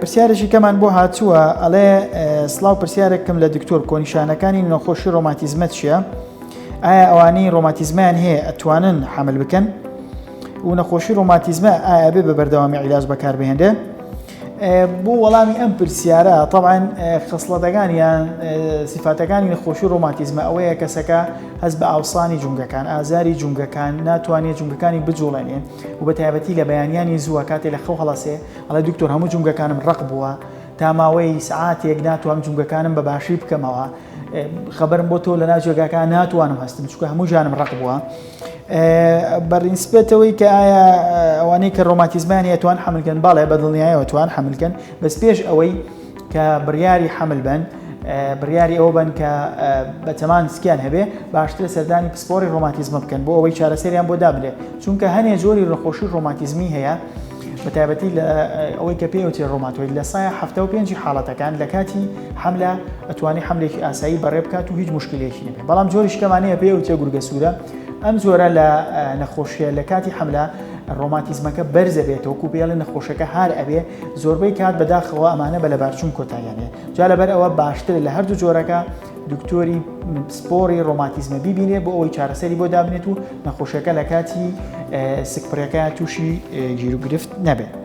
پرسیارێکی کەمان بۆ هاتووە ئەڵێ سڵاو پرسیارێکم لە دکتۆر کۆنیشانەکانی نەخۆشی ڕۆماتیزمە چییە؟ ئایا ئەوانەی ڕۆماتیزمیان هەیە ئەتوانن حمل بکەن و نەخۆشی ڕۆماتیزمە ئایا بێ بە بەردەوامی عیلاج بەکاربهێنرێ؟ بۆ وەڵامی ئەم پرسیارە طبعا خسڵەتەکان یان سیفاتەکانی نەخۆشی ڕۆماتیزمە ئەوەیە کەسەکە هەست بە ئاوسانی جومگەکان ئازاری جومگەکان ناتوانێت جومگەکانی بجوڵێنێ و بە تایبەتی لە بەیانیانی زووە کاتێ لە خەو هەڵەسێ ئەڵێ دکتۆر هەموو جومگەکانم ڕق بووە تا ماوەی سعاتێک ناتوانم جومگەکانم بە باشی بکەمەوە خەبەرم بۆ تۆ لە ناو جێگاکان ناتوانم هەستم چونکە هەموو ژیانم ڕق بووە بەڕینسپێتەوەی کە ئایا ئەوانەی کە ڕۆماتیزمان هەیە توان حملکەن باڵێ بە دڵنیایەوە توان حملکەن بەس پێش ئەوەی کە بڕیاری حمل بن بڕیاری ئەوە بن کە بەتەمان سکیان هەبێ باشترە سەردانی پسپۆری ڕۆماتیزمە بکەن بۆ ئەوەی چارەسەریان بۆ دابنێ چونکە هەنێ جۆری ڕخۆشی ڕۆماتیزمی هەیە بە تایبەتی لە ئەوەی کە پێی ڕۆماتۆید لە سایە 75 حاڵەتەکان لە کاتی حملە ئەتوانی حملێکی ئاسایی بەڕێ بکات و هیچ مشکلێکی نەبێت بەڵام جۆری شکەمانەیە پێی وترێ گورگە سوورە ئەم جۆرە لە نەخۆشیە لە کاتی حملە ڕۆماتیزمەکە بەرزە بێتەوە کو پێڵێ نەخۆشەکە هار ئەبێ زۆربەی کات بەداخەوە ئەمانە بە لەبارچوون کۆتاییانێ جا لەبەر ئەوە باشترە لە هەردوو جۆرەکە دکتۆری پسپۆری ڕۆماتیزمە بیبینێ بۆ ئەوەی چارەسەری بۆ دابنێت و نەخۆشیەکە لە کاتی سکپڕیەکە تووشی گیروگرفت نەبێت.